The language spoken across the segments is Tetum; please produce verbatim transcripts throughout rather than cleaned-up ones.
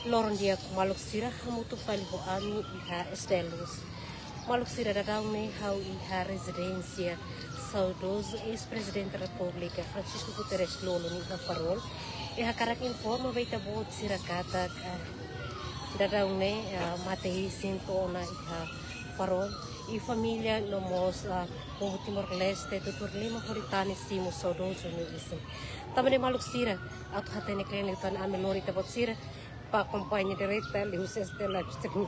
Loron di'ak maluk sira, hamutuk fali ho ami iha S T L News. Maluk sira, daudaun ne'e ha'u iha rezidénsia saudozu eis-Prezidente Repúblika Francisco Guterres Lú Olo nia iha Farol. I hakarak informa ba ita-boot sira katak, eh, daudaun ne'e, eh, mate-isin to'o ona iha Farol. I família no mós, ah, povu Timor-Leste tutur liman hodi tane simu saudozu nia isin. Tanba ne'e maluk sira, atu hatene kle'an liután, ami lori ita-boot sira bá akompaña direta liuhusi S T L live stream.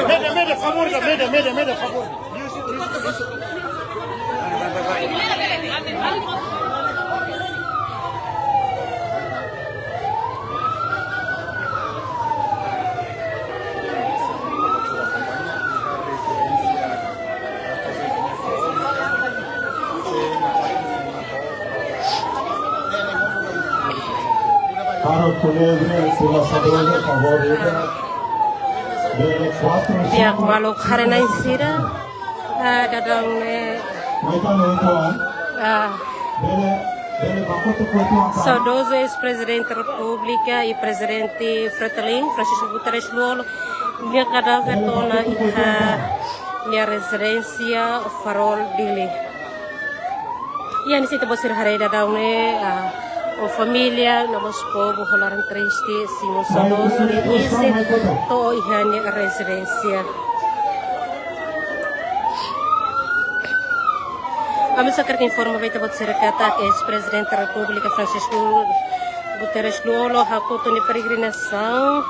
Media, media, favor, media, media, media, favor. Para kolega, sila sabola, favor, bele kuatru, di'ak, sinku, maluk haree-na'in sira, ah, daudaun ne'e, ah, bele, bele baku tu kuatru angka. Saudozu eis-Prezidente Repúblika i Prezidente Fretilin, Francisco Guterres Lú Olo, nia kadáver to'o ona iha nia rezidénsia Farol, Dili. Iha ne'e ita-boot sira haree daudaun ne'e, ah, o família no mós povu ho laran triste simu saudozu nia isin to'o iha nia rezidénsia. Ami só hakarak informa ba ita-boot sira katak eis-Prezidente Repúblika Francisco Guterres Lú Olo hakotu nia peregrinasaun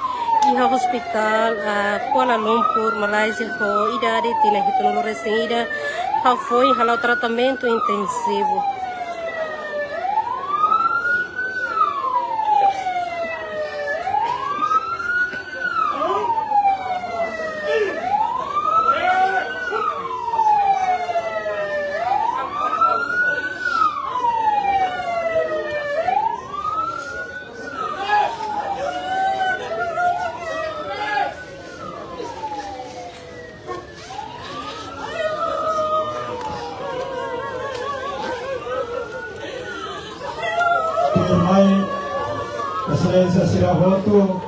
Iha Hospital, ah, Kuala Lumpur, Malázia, ho idade tinan hitunulu resin ida, hafoin hala'o tratamentu intensivu. Tuirmai, Exelénsia sira hotu,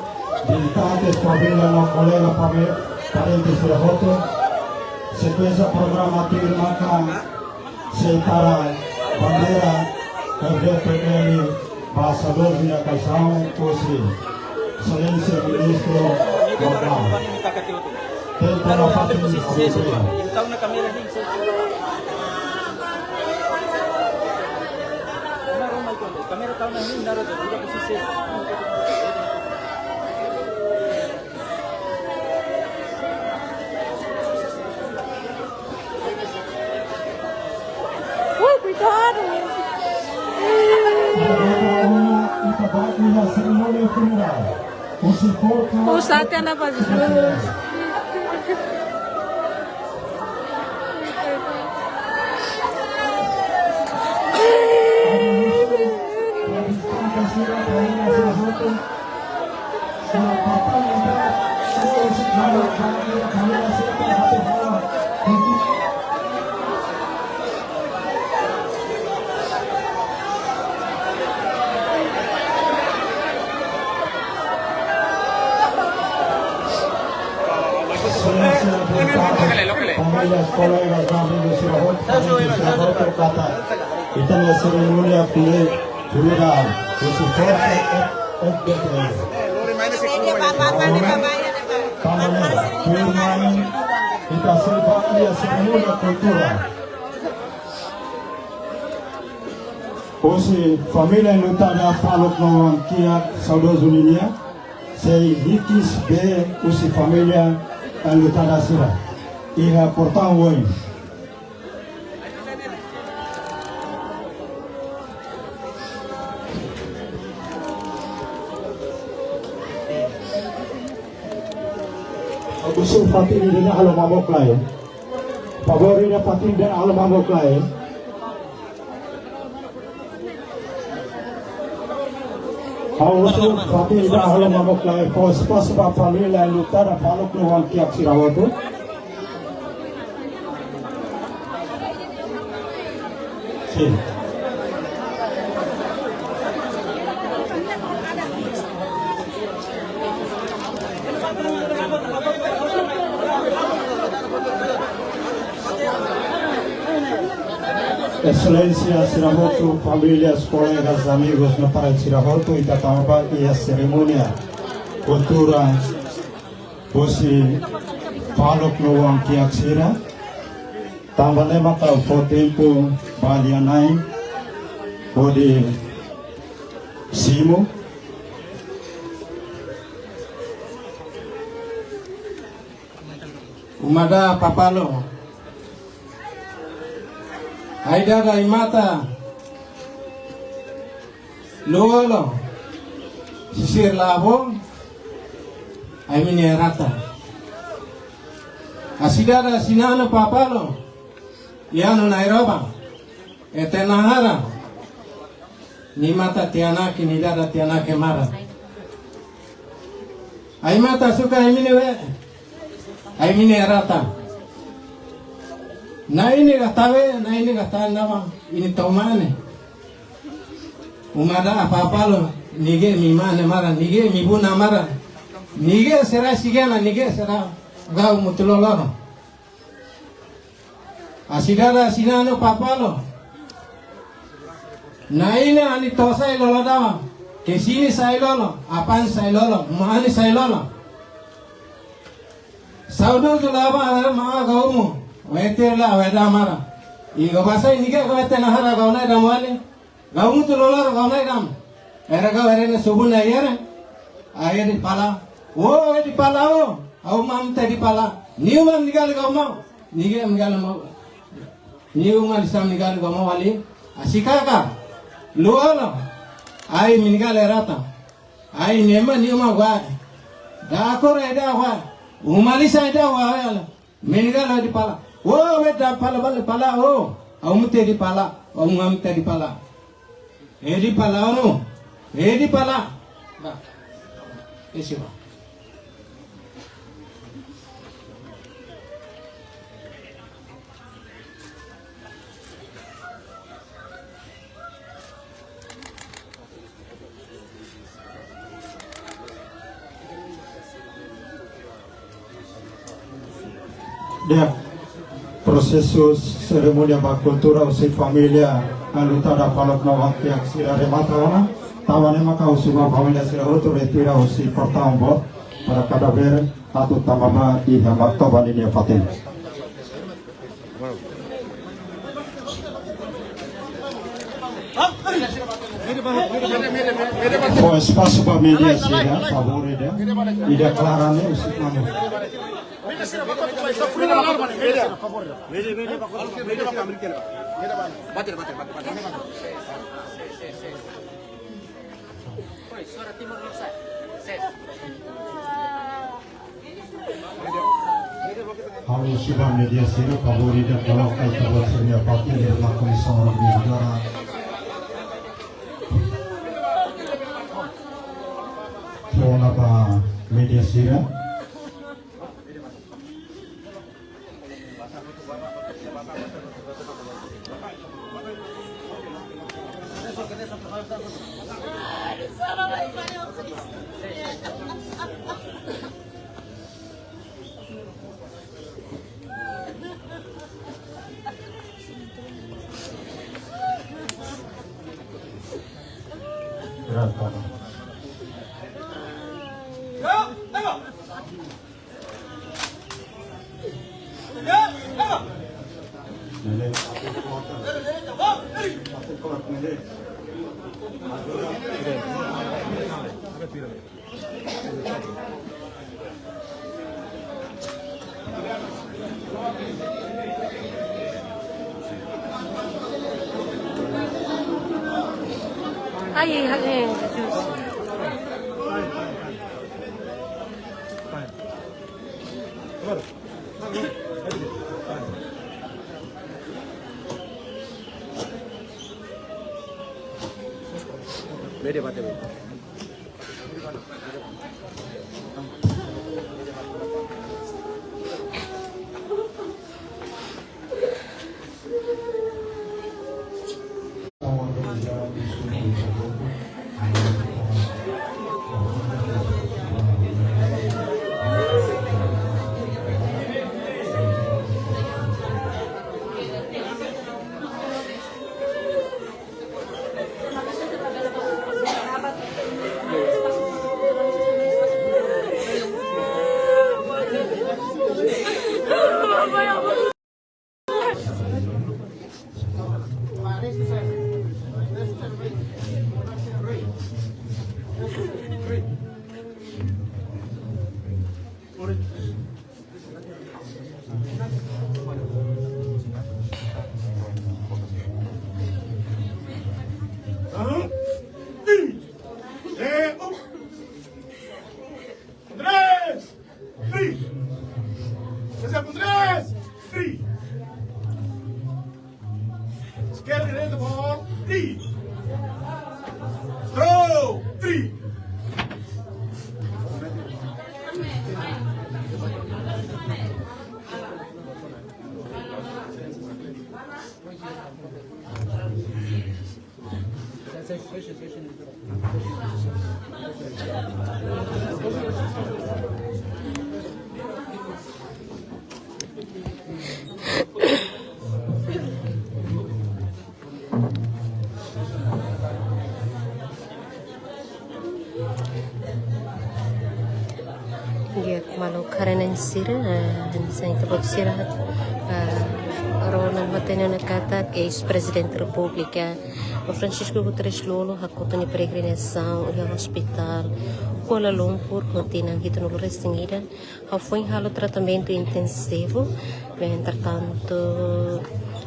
visitantes, família no kolega, fami-, parente sira hotu, sekuénsia programa tuirmai maka sei tara bandeira F D P L ba saudozu nia kaixaun, husi Exelénsia Ministru Lokál. Tempu nafatin abertura. Ui, cuidado! Agora, ita ba iha serimónia funerál. Husi porta. Usa até na base. Famílias, kolegas, amigos, sira hotu, parentes sira hotu, katak ita-nia serimónia fune-, funerál husi forsa F-, F D P L. Tanba ne'e, tuirmai, ita sei ba iha serimónia kultura. Husi família enlutada Faluk no Oan-Kiak saudozu ninia, sei hikis bee husi família enlutada sira iha portaun oin. Husu fatin ida-ne'e halo mamuk lai. Favór ida fatin ida halo mamuk lai. Ha'u husu fatin ida halo mamuk lai. Pos, pos ba família enlutada Faluk no Oan-Kiak sira hotu. Sin. Exelénsia sira hotu, famílias, kolegas, amigos no parentes sira hotu, ita tama ba iha serimónia kultura husi Faluk no Oan-Kiak sira. Tanba ne'e maka fó tempu ba lia-na'in hodi simu. Uma Da'at Papalo. Ai-dada Imata Lú-Olo, sisir Labo, ai-mane Rata. Asi-dada Sinano Papalo, Iano Nairoba, Ete Nahara, Nimata Tianake, Nidada Tianake Mara. Ai-mata suka ai-mane we, ai-mane Rata. Na'in-ne'e gata we, na'in-ne'e gata nama, ini tomane. Uma Da'at Papalo, nige imi mane mara, nige imi buna mara, nige sira sigena, nige sira gau mutu loloron. Asi-dada Sinano Papalo. Na'in-ne'e Ani Tosa Ilolo Dama. Kesini Sailolo, Apan Sailolo, Mani Sailolo. Saudozu Laba Arma Gaumu, Weter La Weda Mara. Igo basa ini ke Weter Nahara Gauna Dam wali. Gau mutu loloron gau na'in-dam. Era gau era ne'e subun na'in-ne'e. Ayer di pala. Ó Edi Pala ó, ha'u mamta Edi Pala. Nia mak meninggal ka ó mau? Nia meninggal ó mau. Nia mak lisan meninggal ka ó mau ali. Asi kaka. Luala. Ai meninggal erata. Ai nema nia mak wa. Da akor eda wa. Uma lisan eda wa, ya. Meninggal Edi Pala. Ó, Edi Pala, Pala, Pala, ó. Ha'u mamta Edi Pala. Ha'u mamta Edi Pala. Edi Pala, ó. Edi Pala. Ba. Esi ba. Di'ak, prosesu serimónia ba kultura husi família enlutada Palop no Wang Kiak sira remata ona. Tanba ne'e mak husu ba família sira hotu retira husi portaun boot para kadáver atu tama ba iha maktoba ninia fatin. Fó espasu ba média sira, favór ida. Ida Clara ne'e husi manu. Ha'u husu ba média sira, favór ida, koloka ita-boot sira-nia fatin iha komisaun negara. Fó ona ba média sira. Ai, ai, ai, ai, Jesus. Bede bate bede. Tres, three. Ese con tres, three. Izquierda y derecha, por favor. Three. Draw. Three. Di'ak, maluk haree-na'in sira, eh, hanesan ita-boot sira, eh, rona no hatene ona katak eis-Prezidente Repúblika, Francisco Guterres Lú-Olo hakotu nia peregrinasaun iha Hospital Kuala Lumpur ho tinan hitunulu resin ida, ha'u foin halo tratamentu intensivu. Entretantu,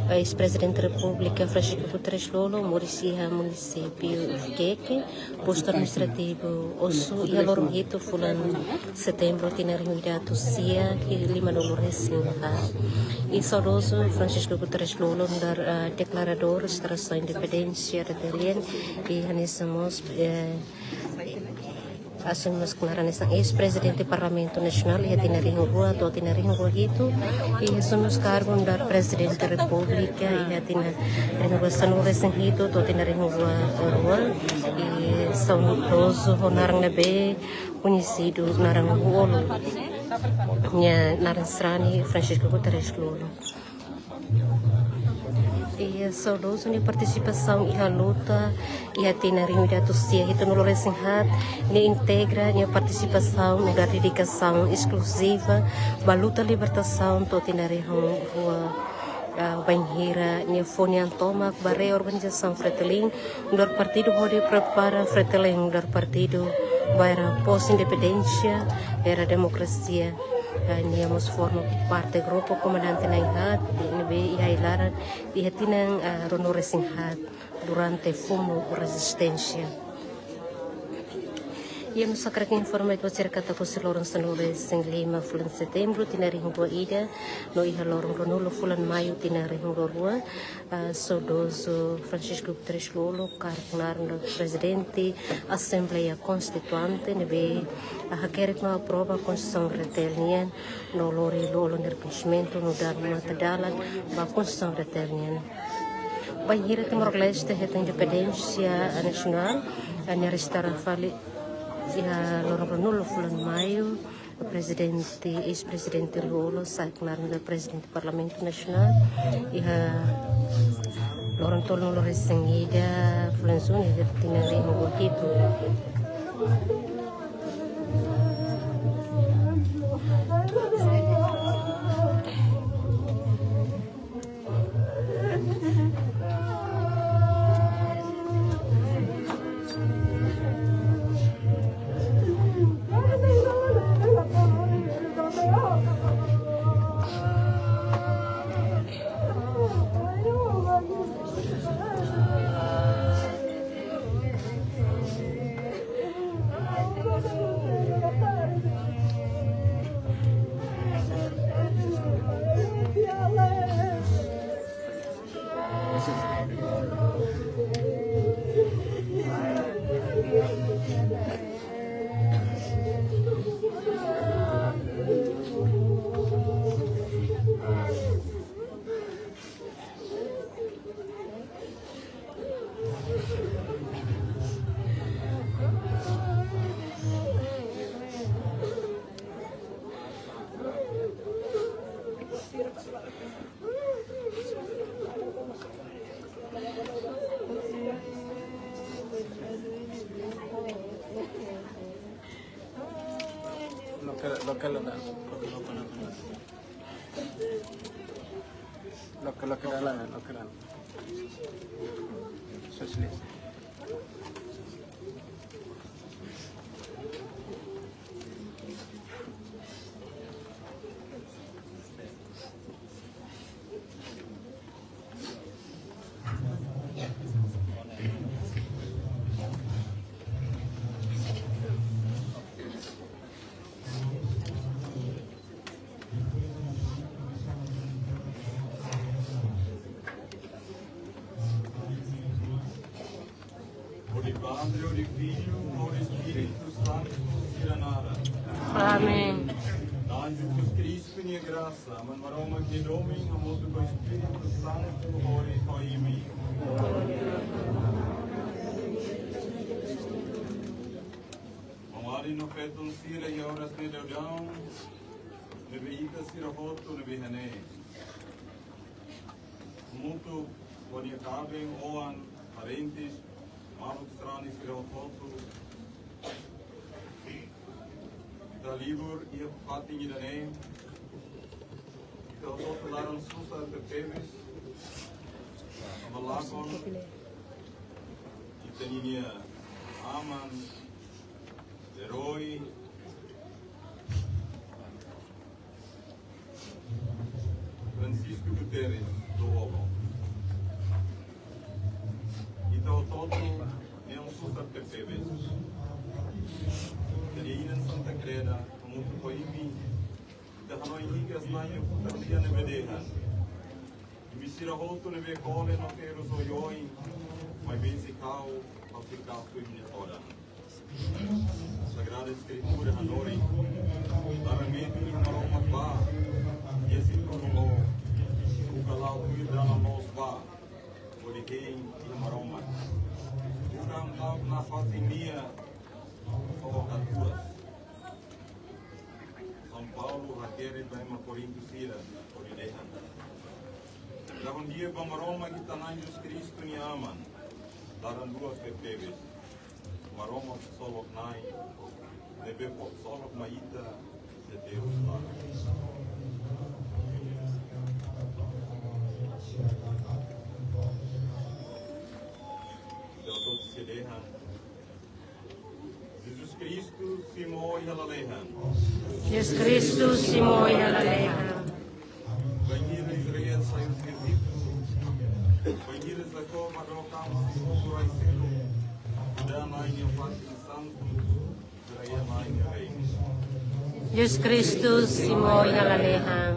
eis-Prezidente Repúblika Francisco Guterres Lú-Olo moris iha munisípiu Viqueque, postu administrativu Osu, iha loron hitu fulan Setembru tinan rihun ida atus sia limanulu resin haat. I saudozu Francisco Guterres Lú-Olo nu'udar, ah, deklaradór restaurasaun independénsia RDTL nian, i hanesan mós, eh, asume mós knaar hanesan eis-Prezidente Parlamentu Nasionál iha tinan rihun rua to'o tinan rihun rua hitu, i asume mós kargu nu'udar Prezidente Repúblika iha tinan rihun rua sanulu resin hitu to'o tinan rihun rua rua, i saudozu ho naran ne'ebé koñesidu naran Lú-Olo. Nia naran sarani Francisco Guterres Lú-Olo. I saudozu nia partisipasaun iha luta iha tinan rihun ida atus sia hitunulu resin haat, nia integra nia partisipasaun nu'udar dedikasaun eskluziva ba luta libertasaun to'o tinan rihun rua, ah, bainhira nia fó nia an tomak ba reorganizasaun Fretilin nu'udar partidu hodi prepara Fretilin nu'udar partidu ba era pós-independénsia, era demokrasia. Ah, nia mós forma parte grupu komandante na'in haat, ne'ebé iha ai-laran iha tinan, ah, ruanulu resin haat durante funu rezisténsia. I ami hakarak informa ba sira katak husi loron sanulu resin lima fulan Setembru tinan rihun rua ida, no iha loron ruanulu fulan Maiu tinan rihun rua rua, ah, saudozu Francisco Guterres Lú-Olo kargu naran nu'udar Prezidente Asembleia Konstituinte, ne'ebé, ah, hakerek no aprova Konstituisaun RDTL nian, no lori Lú-Olo nia rekoñesimentu nu'udar matadalan ba Konstituisaun RDTL nian. Bainhira Timor-Leste hetan independénsia nasionál, ah, nia restaura fali iha loron ruanulu fulan Maiu, Prezidente, eis-Prezidente Lú-Olo sai knaar nu'udar Prezidente Parlamentu Nasionál iha loron tolunulu resin ida fulan Junu iha tinan rihun rua hitu. Loke, loke, loke, loke, loke, loke. Loke, loke dalan, loke dalan. Sosialis. Hodi Padre, hodi Filho, hodi Espíritu Santu, sira naran. Amen. Naran Jesus Kristu nia grasa, Aman Maromak nia domin, hamutuk ho Espíritu Santu, hodi ho imi. Maun-alin no feton sira, iha oras ne'e daudaun ne'ebé ita sira hotu ne'ebé iha ne'e, hamutuk ho nia kaben, oan, parentes, maluk sarani sira hotu, ita halibur iha fatin ida-ne'e, ita hotu laran susar tebetebes, tanba lakon Ita-nia aman, eroi, Francisco Guterres do Obo. Ita hotu-hotu neon susar tebetebes. Ita-nia inan Santa Kreda, hamutuk ho imi, ita hanoin hikas Nai nia futar lia ne'ebé dehan: Imi sira hotu ne'ebé kole no terus oioin, maibé sei kau, ha'u sei kasu imi-nia todan. Sagrada Eskritura hanorin: Laran-metin iha Maromak bá, nia sei tulun loloos, buka la'o tuir dalan loos bá, hodi hein iha Maromak. Buka an tau na fatin nia, ho katuas. São Paulo hakerek ba ema Korintu sira, hodi dehan: Dahun di'ak ba Maromak ita-nia Nai Jesus Kristu nia aman, laran luak tebetebes. Maromak ksolok Nai, ne'ebé fó ksolok mai ita, ita terus laran. Ita hotu sei dehan: Jesus Kristu simu ó iha lalehan. Jesus Kristu simu ó iha lalehan. Bainhira Israel sai husi Ejitu, bainhira Jacob hadook an husi povu rai seluk, Judá Nai nia fatin santu, Israel Nai nia reinu. Jesus Kristu simu ó iha lalehan.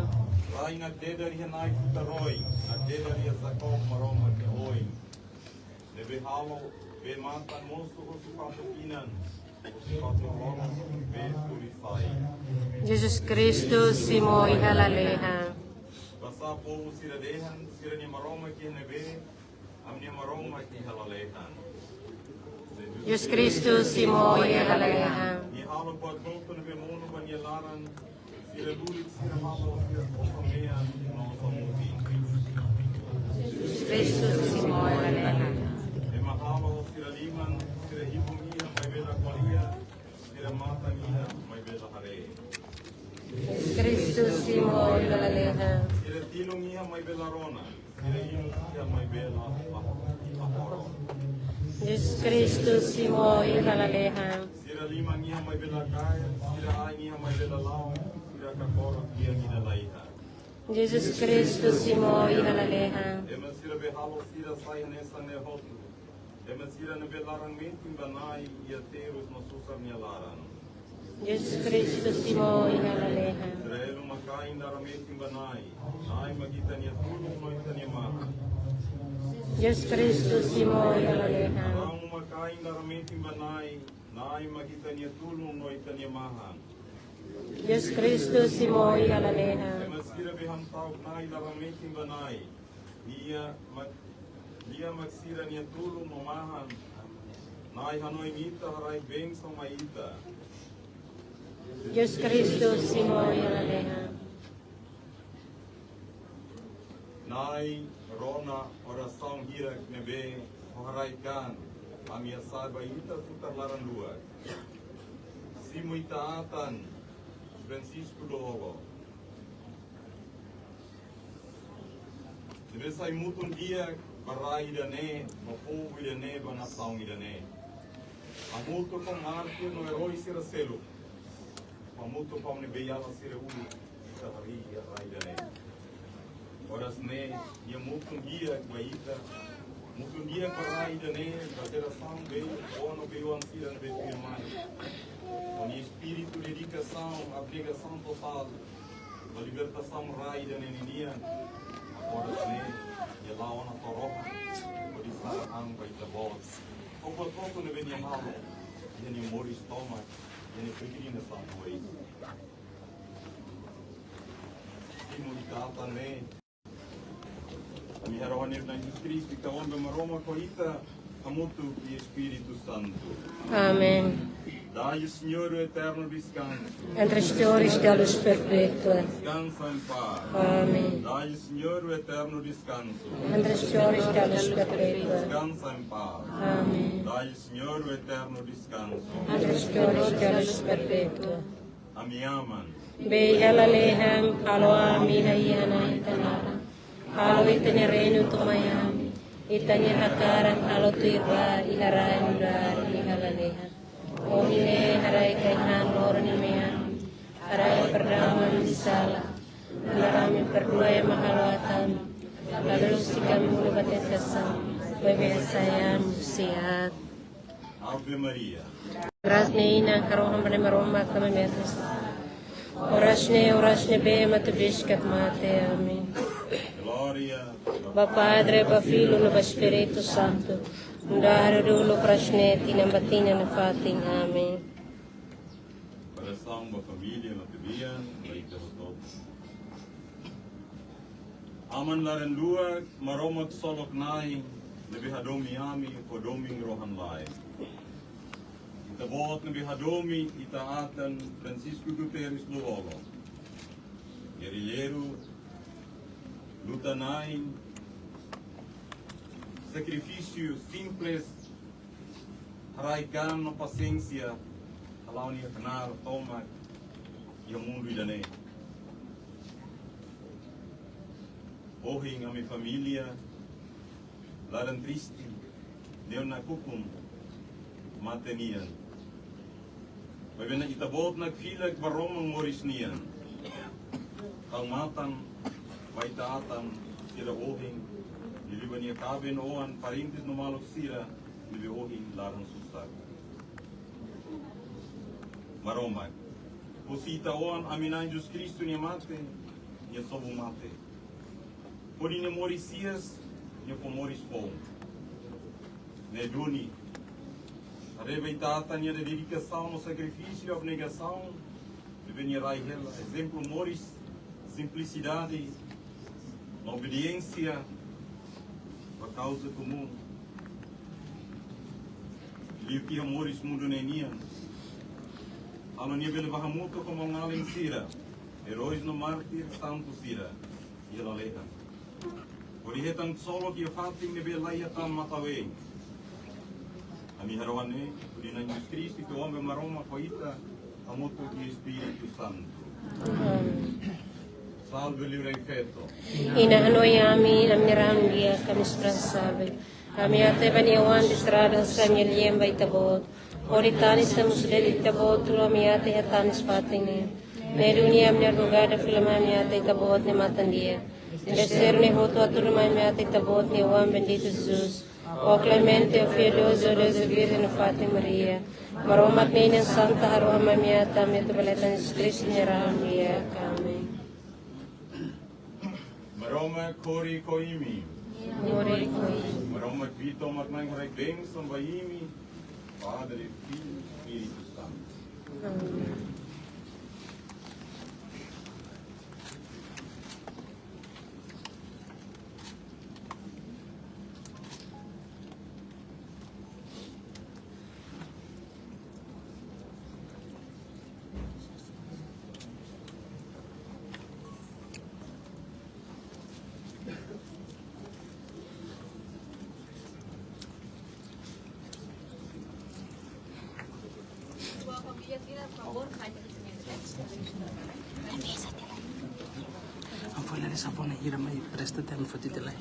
Rai ne'e dada iha Nai futar oin, ne'e dada iha Jacob Maromak nia oin. Ne'ebé halo bee-matan mosu husi fatuk inan, husi fatuk rona bee suli sai. Jesus Kristu simu ó iha lalehan. Basá povu sira dehan, sira-nia Maromak iha ne'ebé, ami-nia Maromak iha lalehan. Jesus Kristu simu ó iha lalehan. Nia halo buat hotu ne'ebé monu ba nia laran, sira lulik, sira halo, sira osan mean no osan mutin. Jesus Kristu simu ó iha lalehan. Ema halo ho sira liman, sira ibun iha maibé la ko'alia, sira matan iha maibé la haree. Jesus Kristu simu ó iha lalehan. Sira tilun iha maibé la rona, sira inus iha maibé la, la, la horon. Jesus Kristu simu ó iha lalehan. Sira liman iha maibé la kaer, sira ain iha maibé la la'o, sira kakorok iha ida la iha. Jesus Kristu simu ó iha lalehan. Ema sira be halo sira sai hanesan ne'e hotu. Ema sira ne'ebé laran-metin ba Nai iha terus no susar nia laran. Jesus Kristu simu ó iha lalehan. Israel uma-kain laran-metin ba Nai. Nai mak ita-nia tulun no ita-nia mahan. Jesus Kristu simu ó iha lalehan. Abraão uma-kain laran-metin ba Nai. Nai mak ita-nia tulun no ita-nia mahan. Jesus Kristu simu ó iha lalehan. Ema sira be hamta'uk Nai laran-metin ba Nai. Nia mak, nia mak sira-nia tulun no mahan. Nai hanoin ita, haraik bensaun mai ita. Jesus Kristu simu ó iha lalehan. Nai rona orasaun hirak ne'ebé ho haraik an ami hasa'e ba ita futar laran luak. Simu ita atan Francisco do Obo. Ne'ebé sai mutun di'ak ba rai ida-ne'e, ba povu ida-ne'e, ba nasaun ida-ne'e. Hamutuk ho mártir no eroi sira seluk. Hamutuk ho ne'ebé iha sira uluk, ita harii iha rai ida-ne'e. Oras ne'e, nia mutun di'ak ba ita, mutun di'ak ba rai ida-ne'e, ba jerasaun beibeik, oan no bei-oan sira ne'ebé tuirmai. Ho nia espíritu dedikasaun, abnegasaun totál ba libertasaun rai ida-ne'e ninian. Agora ne'e, nia la'o ona to'o rohan, hodi sarani ba ita-boot. Ho buat hotu ne'ebé nia halo, iha nia moris tomak, iha nia peregrinasaun moris. Simu ita atan ne'e. Ami harohan Nai Jesus Kristu, ita-nia Maromak, ho ita hamutuk ho Espíritu Santu. Amén. Dai ao Senhor o eterno descanso. Entre os teores da luz perpétua. Descansa em paz. Amén. Dai ao Senhor o eterno descanso. Entre os teores da luz perpétua. Descansa em paz. Amén. Dai ao Senhor o eterno descanso. Entre os teores da luz perpétua. Ami aman. Be iha lalehan, halo ami iha Nai ita-nia laran. Halo ita-nia reinu to'o mai ami. Ita-nia hakarak halo tuir ba iha rai nu'udar iha lalehan. Ohin ne'e haraik ai-han loron nia mean, haraik perdamaian nia sala, nu'udar ami perdua ema halo aat ami, la lori husi ami monu ba tentasaun, maibé hasai ami husi aat. Ave Maria. Oras ne'e inan harohan ba Nai Maromak, ami mezes. Oras ne'e, oras ne'ebé ema tebes kat mate. Amen. Glória ba Padre, ba Filho, no ba Espíritu Santu. Nu'udar uluk, oras ne'e, tinan ba tinan nafatin. Amen. Orasaun ba família matebian, ba ita hotu. Aman laran-luak, Maromak ksolok Na'i, ne'ebé hadomi ami ho domin rohan-laek. Ita-Boot ne'ebé hadomi ita-atan Francisco Guterres Lú-Olo. Gerrilleiru, luta-na'in, sakrifísiu simples, haraik-an no pasiénsia, hala'o nia knaar tomak iha mundu ida-ne'e. Ohin ami família, laran triste, neon nakukun, mate nian. Maibé Na'i Ita-Boot nakfilak ba roman moris nian. Tau matan ba ita-atan sira ohin, liuliu ba nia kaben-oan, parentes no maluk sira, ne'ebé ohin laran susar. Maromak, husi Ita-Oan ami Na'i Jesus Kristu nia mate, nia sobu mate. Hodi nia moris hi'as, nia fó moris foun. Ne'e duni, haree ba ita-atan nia dedikasaun no sakrifísiu, abnegasaun, ne'ebé nia rai hela ezemplu moris, simplisidade, no obediénsia ba kauza komún. Liu tiha moris mundu ne'e nian, halo nia bele bá hamutuk ho maun-alin sira, eróis no mártir santu sira iha lalehan. Hodi hetan ksolok iha fatin ne'ebé la iha tan matan-ween. Ami harohan ne'e hodi Na'i Jesus Kristu, Ita-Oan, Maromak ho ita, hamutuk ho Espíritu Santu. Amen. Salve, Liurai Feto. Inan hanoin ami, ami-nia rahun-di'ak, ami esperansa salva. Ami ata ba nia oan desterradu, ami lian ba Ita-Boot. Hodi tanis ami husu de'it Ita-Boot, tulun ami ata iha tanis fatin ne'e. Ne'e duni ami-nia advogadu fila mai ami ata Ita-Boot nia matan-di'ak. Destero ne'e hotu hatudu mai ami ata Ita-Boot nia oan benditu Jesus. Ó klemente, ó piedozu, ó deusa virjen, ó fatin Maria. Maromak nia Inan Santa harohan mai ami ata, ami atu bele hetan Jesus Kristu nia rahun-di'ak. Amen. Maromak kori ho imi. Kori ho imi. Maromak Ita-Boot mak Na'i haraik bensaun ba imi, Padre, Filho, Espíritu Santu. Amen. Ampun, dari sampona hira mai presta tem foti delai.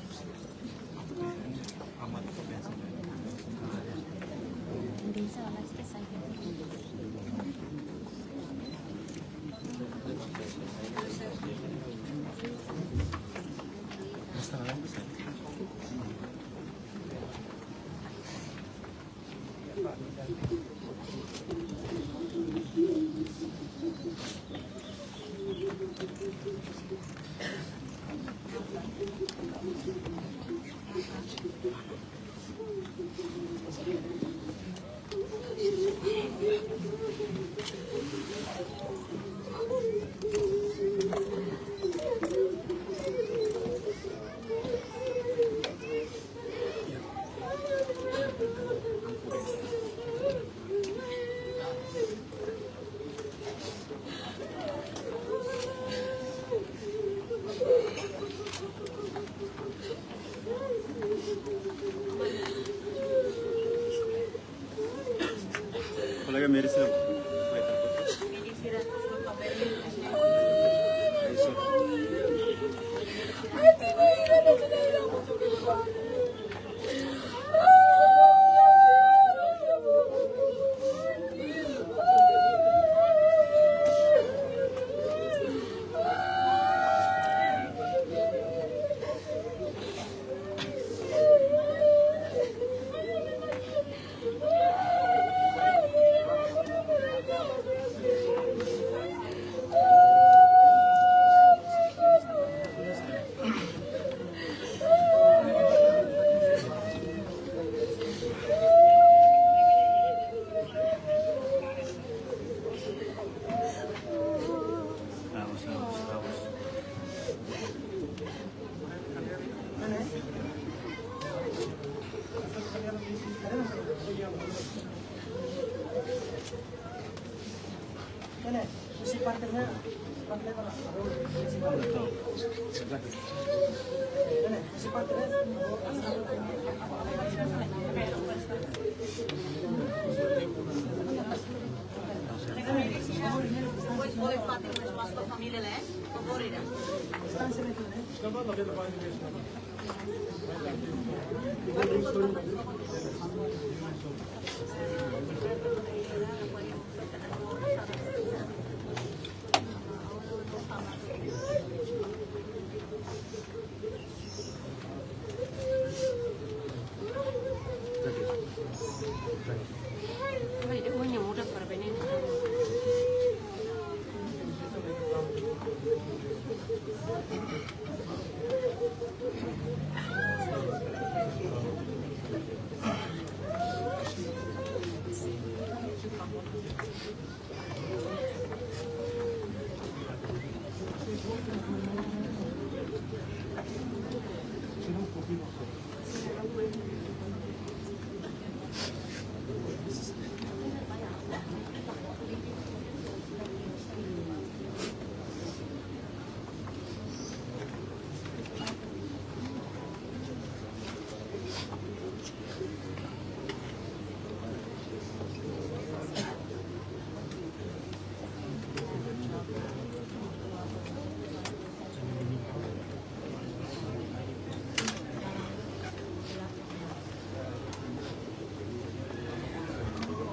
Depois vou levar mais para a família, né? Por favor, Ira.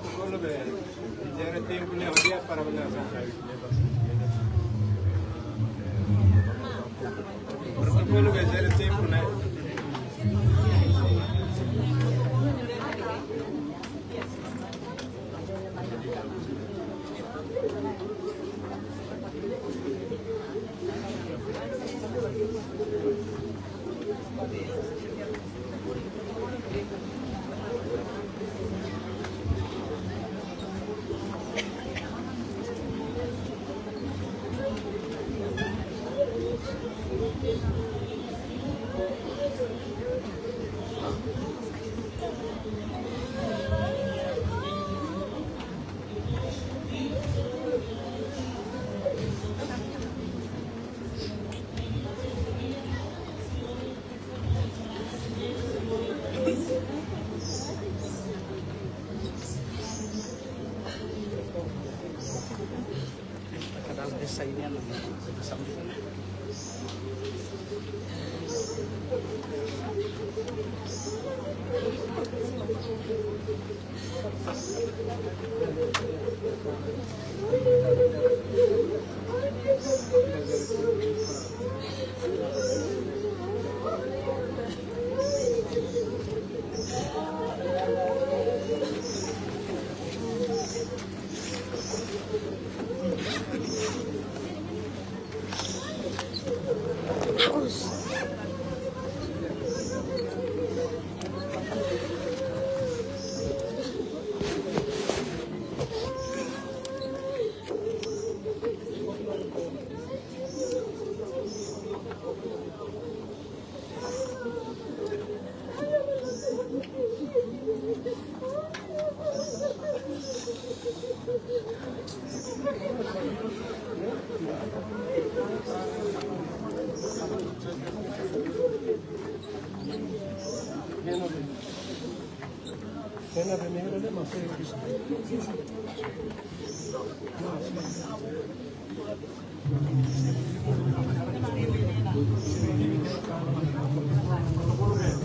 Protokolu be, jere tempu ne'e, dia para benar. Protokolu be, jere tempu ne'e. Kadang desa ini anu, sambil.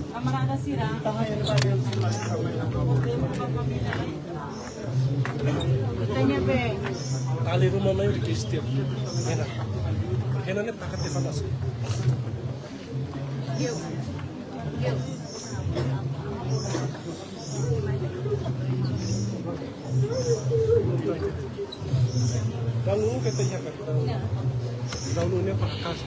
Kamarada sira. Tanya be. Tali ruma mai di Kristian. Hena. Hena ne'e taka te famas. Yo. Yo. Dahulu kita jaga. Dahulu ini pakas.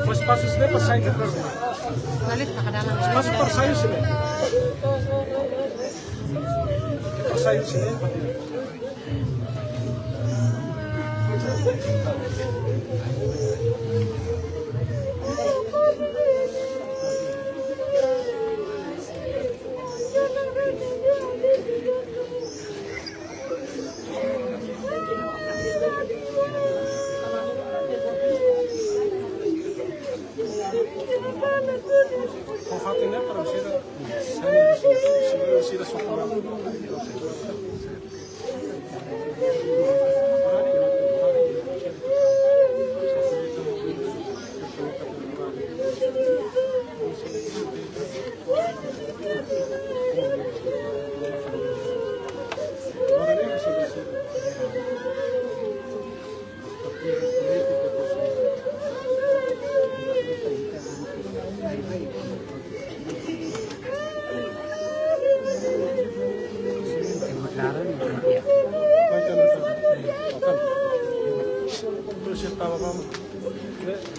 Fó espasu sira-ne'e para sai de'it. Espasu para sai sira-ne'e. Para sai sira-ne'e. Fó fatin ne'e para sira, sira, sira, sira socorro.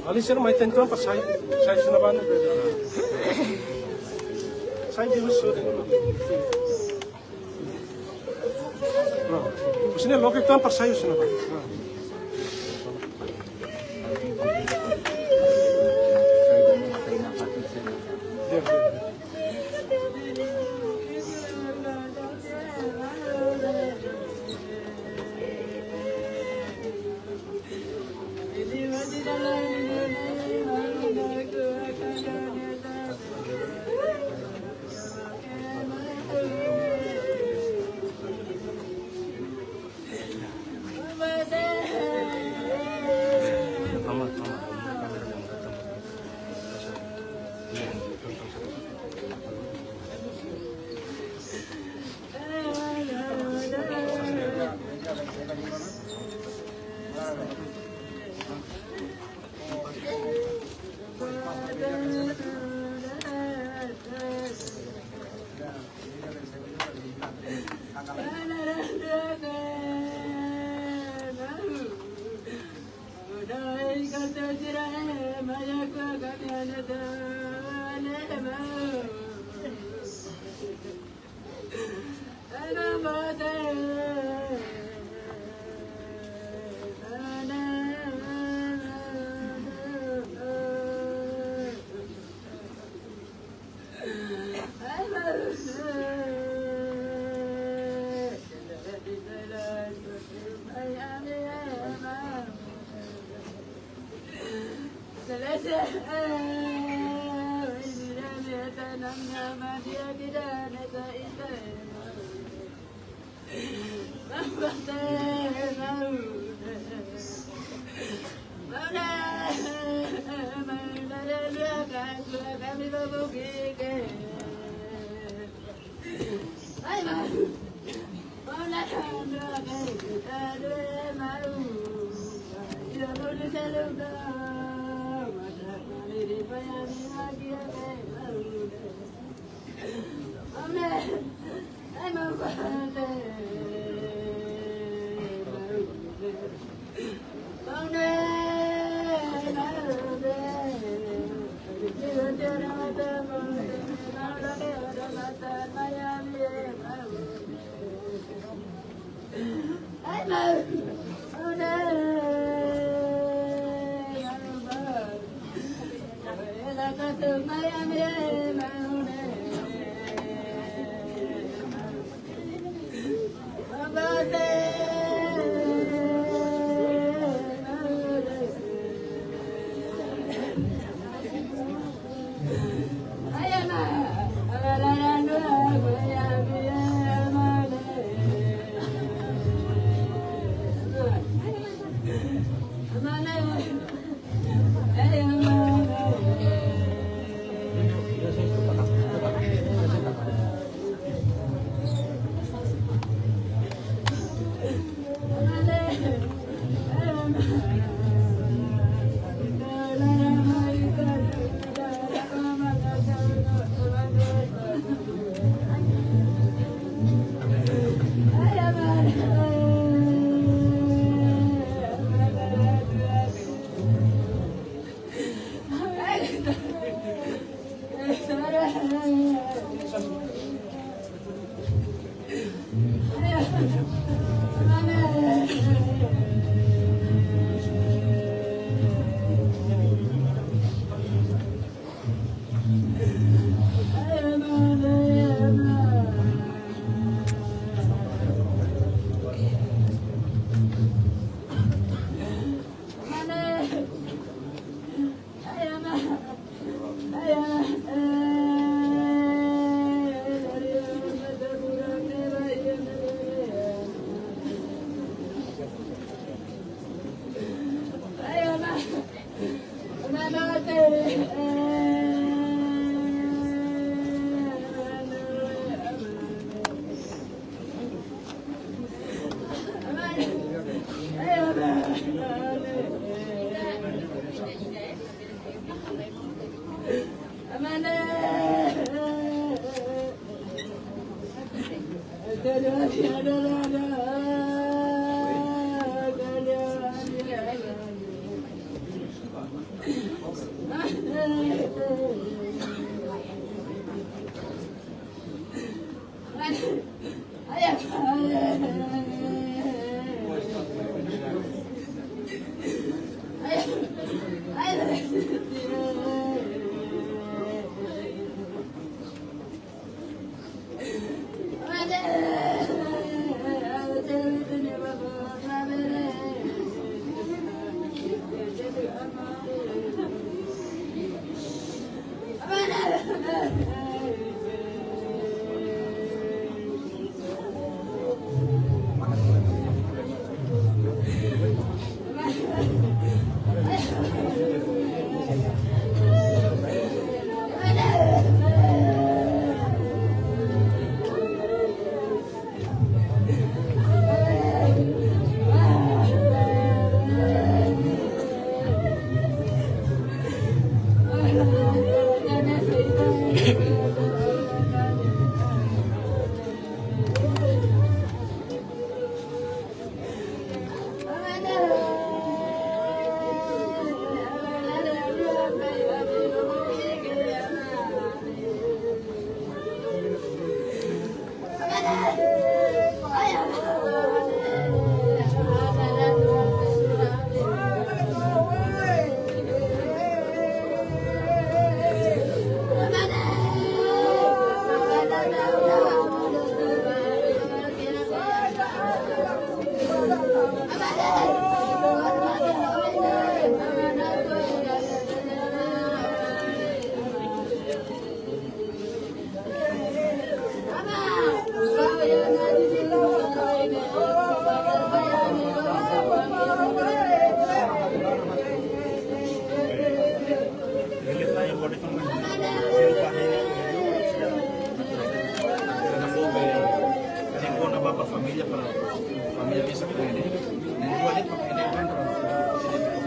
Ali sira mai tentu apa sai, sai sira-ne'ebá. Sai di usul. Husi ne'e loke tan para sai husi ne'ebá.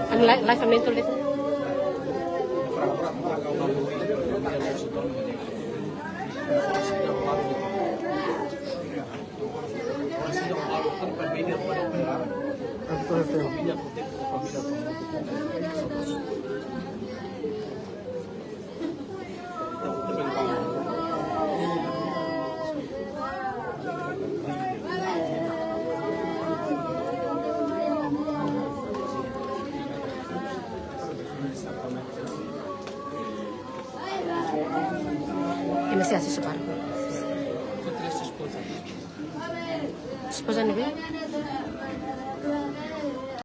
An live, live an mentor live. Ema sei asesu barku. Esposa ne'ebé?